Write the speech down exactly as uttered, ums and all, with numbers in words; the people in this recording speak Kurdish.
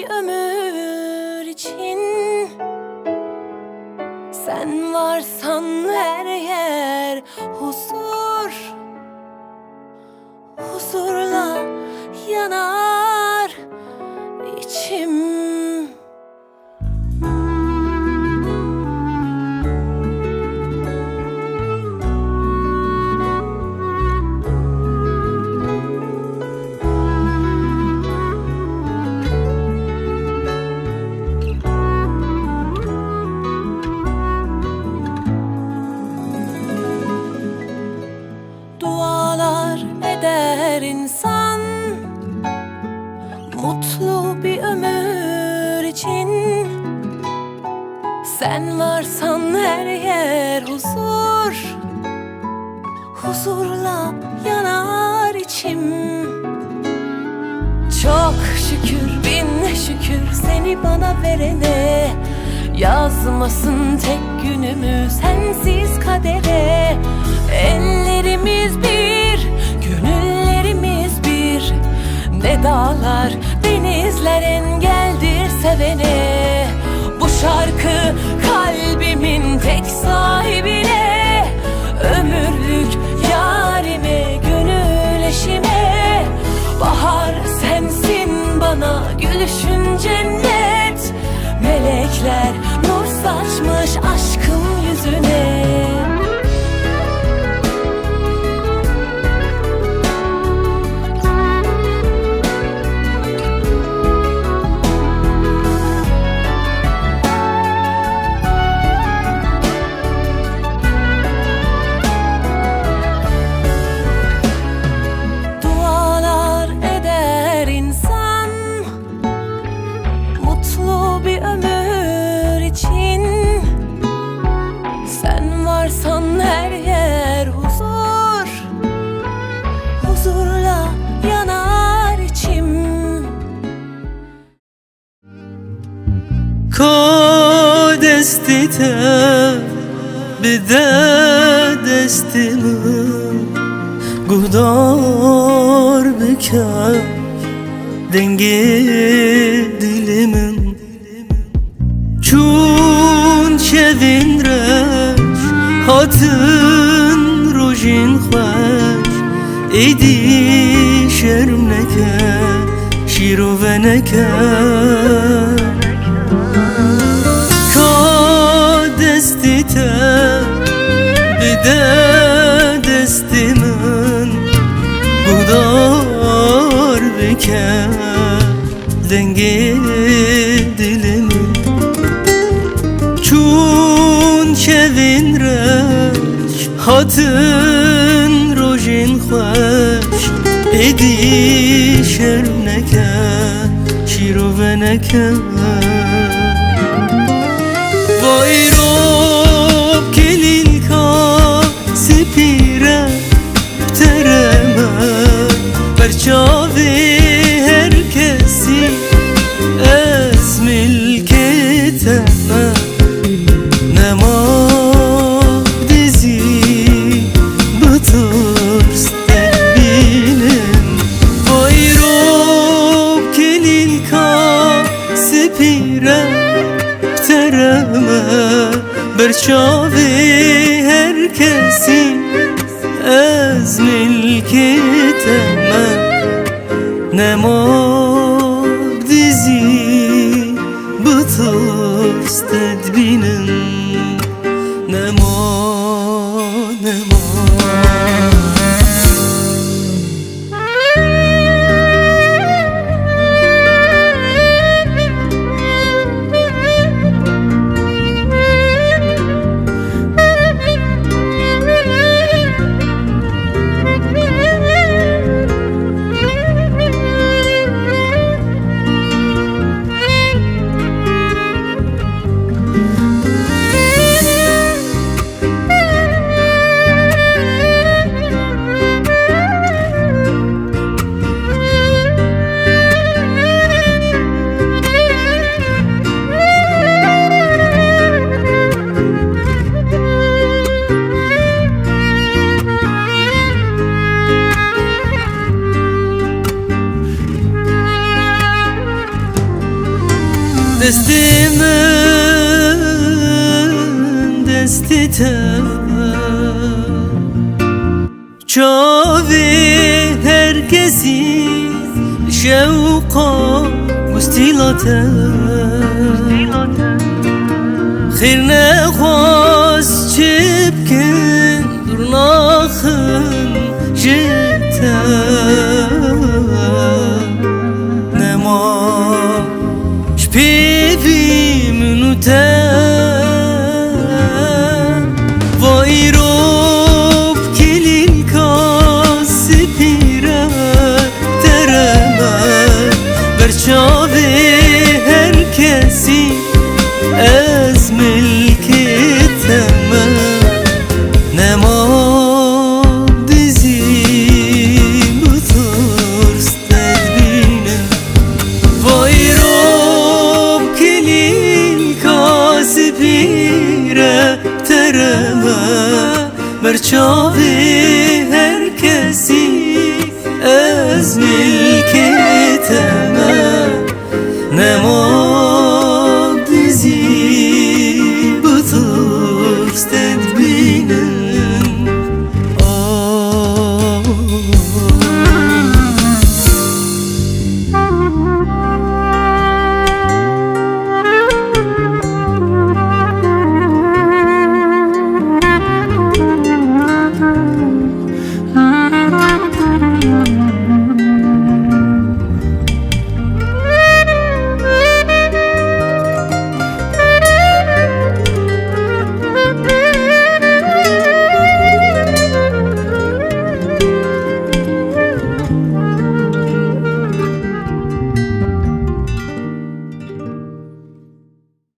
Ömür için sen varsan her yer huzur, huzurla yanar içim. Dualar eder insan mutlu bir ömür için. Sen varsan her yer huzur, huzurla yanar içim. Çok şükür, bin şükür seni bana verene. Yazmasın tek günümü sensiz kadere. Ellerimiz bir, gönüllerimiz bir. Ne dağlar, denizler engeldir sevene. Bu şarkı kalbimin tek sahibine, ömürlük yarime, gönül eşime. Bahar sensin bana, gülüşün cennet. Melekler nur saçmış aşkım yüzüne. Dualar eder insan mutlu bir ömür için. Sen varsan her yer huzur, huzurla yanar içim. Ka destê te bide destê min, guhdar bike dengê dilê min. Çûn şevên reş, hatin rojên xweş, êdî şerm neke, şîrove neke. Ka destê te bide destê min, guhdar bike dengê dilê min. Çûn şevên reş, hatin rojên xweş, êdî şerm neke, şîrove neke. Vay rok kelîlka spî re, tere me ber çavê her kesî, ez milkê te me. Nema dizî bi tirs te bînim. Vay rok kelîlka spî re, tere me ber çavê her kesî, ez milkê te me. Nema dizî bi tirs te dibînim. Nema, nema. Destê min destê te be. Çavê her kesî şewqa mustîla te. Xêr nexwaz çi bikin, dûr naxin ji te. Nema ji pêvî min û te. Va îro bi kilîlka spî re te re me. Ber çavê her kesî ez milkê te me. Nema dizî bi tirs te dibîne. Va îro bi kilîlka spî re te re me. Ber çavê